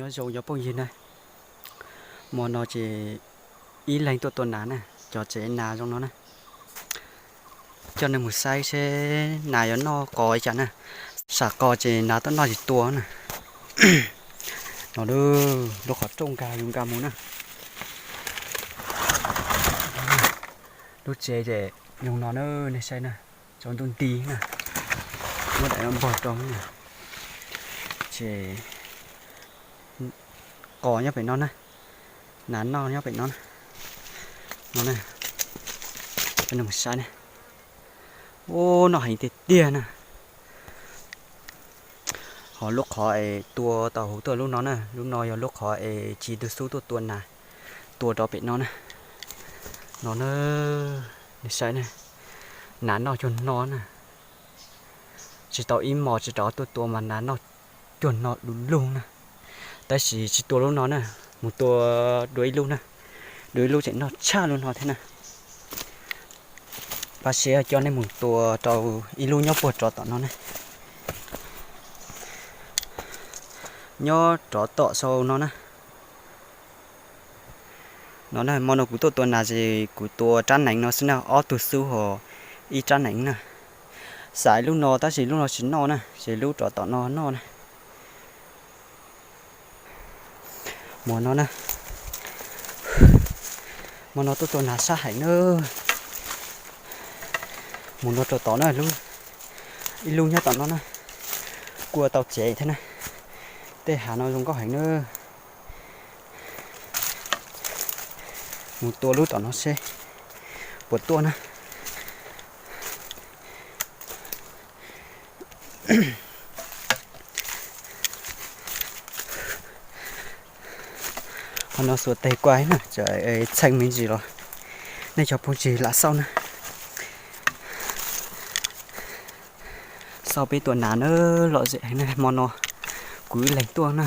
Nyob zoo cov phooj ywg na, hmo no ces ib leeg tuaj tua nas na, cov tsev nas zoo no na. Coj nej mus saib seb nas yuav noj qos li cas na. Sam qos ces nas tuaj noj tsis tua na. No, lub qhov rooj nkag yus nkag mus na. Lub tsev ces zoo no na, nej saib na, tsaus ntuj nti na. Muab daim no npog rau na. Ces qos nyob pem no na, nas noj nyob pem no na. No na, coj nej mus saib na. Ub, noj heev tiag tiag na. Ho lub qhov es tua tau hauv tuaj lub no na, lub no yog lub qhov es tsis tu xub tuaj tua nas, tua rau pem no na. No na, nej saib na, nas noj cuag no na. Tsis tau ib hmos tsis rov tuaj tua mas nas noj cuag no du lug na. Tab sis tsis tua lub no na, mus tua dua ib lub na, dua ib lub tseem noj tshaj lub no thiab na. Pab siab coj nej mus tua rau ib lub nyob puag rov tom no na. Nyob rov tom sau no na. No na, hmo no kuv tuaj tua nas ces kuv tua rab neev no xwb na, ob tug xub ho ib rab neev na. Xaiv lub no tab sis lub no tsis noj na, ces lub rov tom no noj na. Hmo no na, hmo no tuaj tua nas sab heev na. Mus no rau tod na, ib lub nyob tom no na, kuj tau tsev thiab na. Tej hav no zoo nkauj heev na. Mus tua lub tom no seb puas tuaj na. Qhov no xuas tes kuaj na, txheej me ntsis los nej cov phooj ywg lam xauj na. Xauj peb tua nas na, lom zem heev na, hmo no kuv ib leeg tuaj na.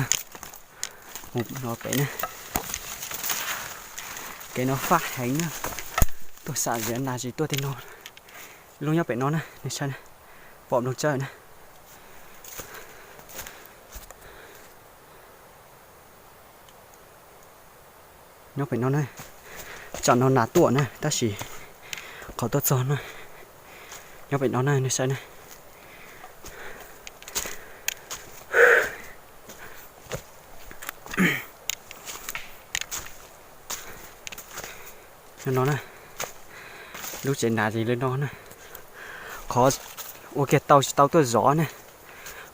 Mus no pem na, kev no fab heev na, tuaj xam zem nas tsis tuaj tej no. Lub nyob pem no na, nej saib na, pom nplooj tsawb na. Nyob pem no na, tsam no nas tuaj na tab sis qhov tuaj txog na, nyob pem no na, nej saib na. No na, lub tsev nas li no na, qhov ua kiag tau tsis tau tuaj zov ne,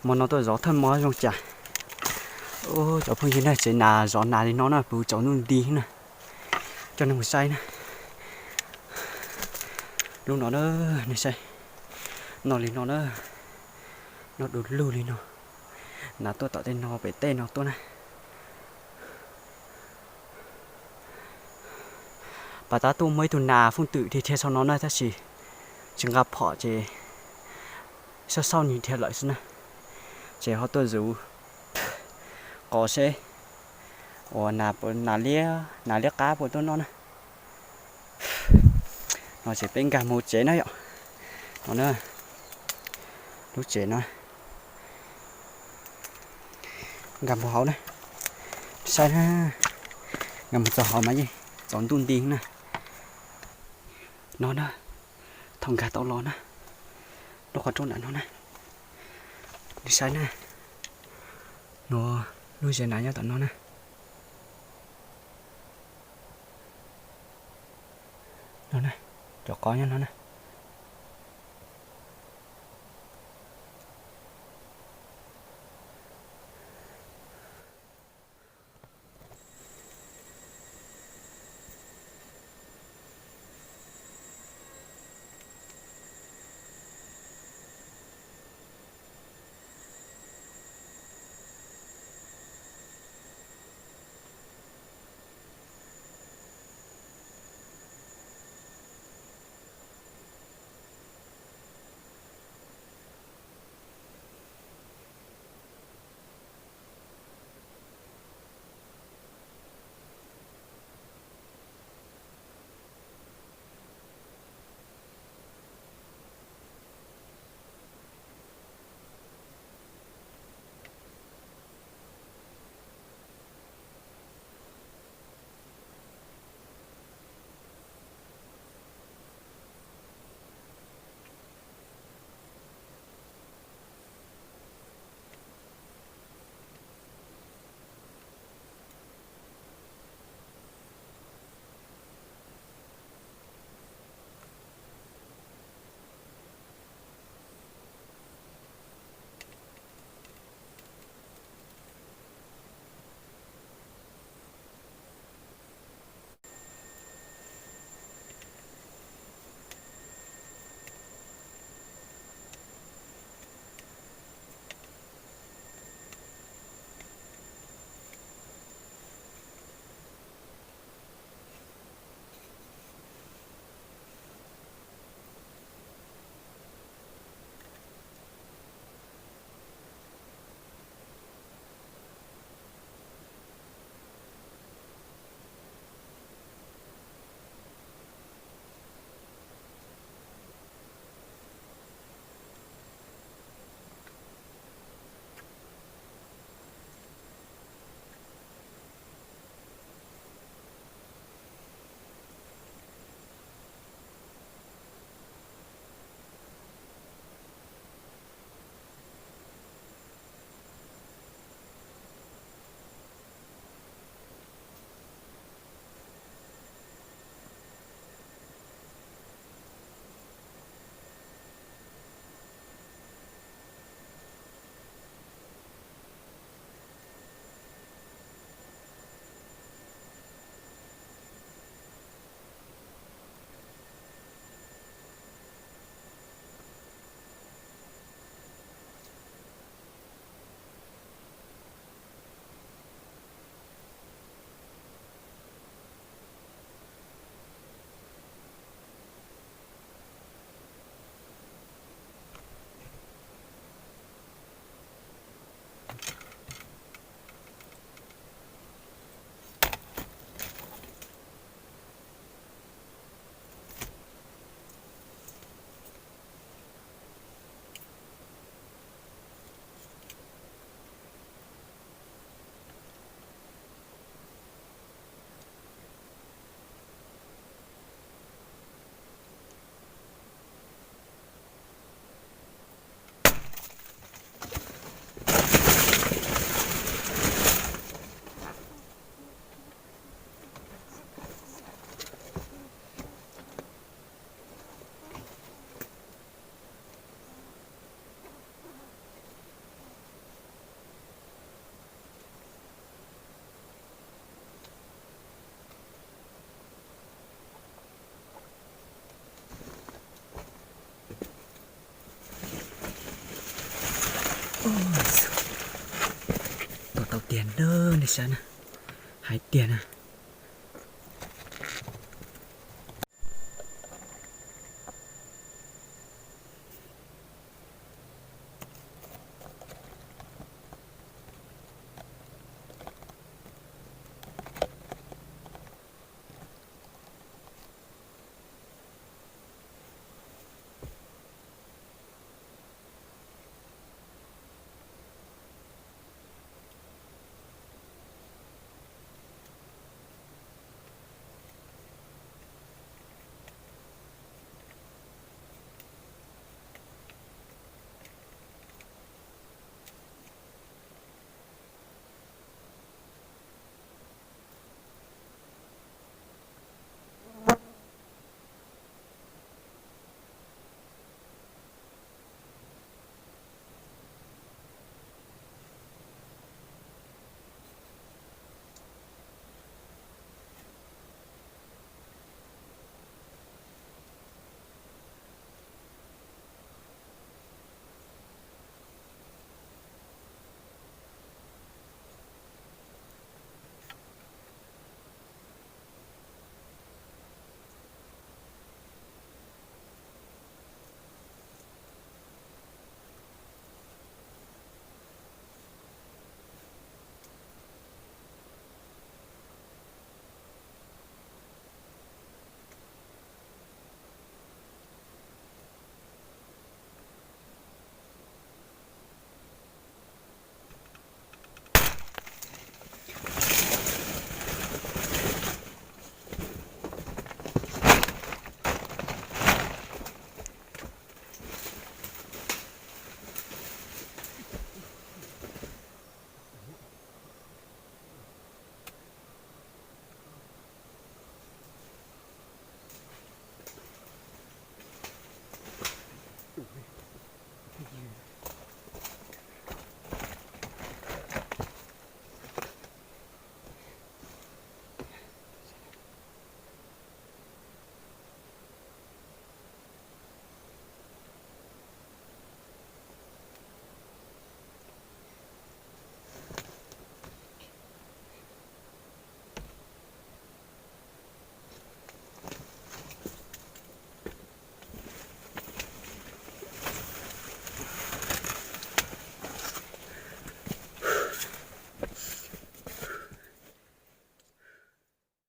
hmo no tuaj zov thawj hmo zoo cas. Cov phooj ywg na, tsev nas zov nas li no na, puv tsaus ntuj nti na, coj nej mus saib na. Lub no na, nej saib, noj li no na, noj du lug li no, nas tuaj tom tej no pem tej no tuaj na. Pas tab tuaj muaj ib tug nas fooj twm dhia dhia sau no na tab sis tsis nqa phom ces xauj xauj nws dhia lawm xwb na, ces ho tuaj zuv qos seb uas nas liab qab puas tuaj noj na. No ces peb nkag mus tsev na yom. No na, lub tsev no, nkag mus hauv na, saib na, nkag mus txog hauv mas yeej tsaus ntuj nti na. No na, thaum nkag tau los na, lub qhov rooj nram no na, nej saib na, no, lub zes nas nyob tom no na. No na, cov qos nyob no na. Lawm nej saib na, hais tiag na,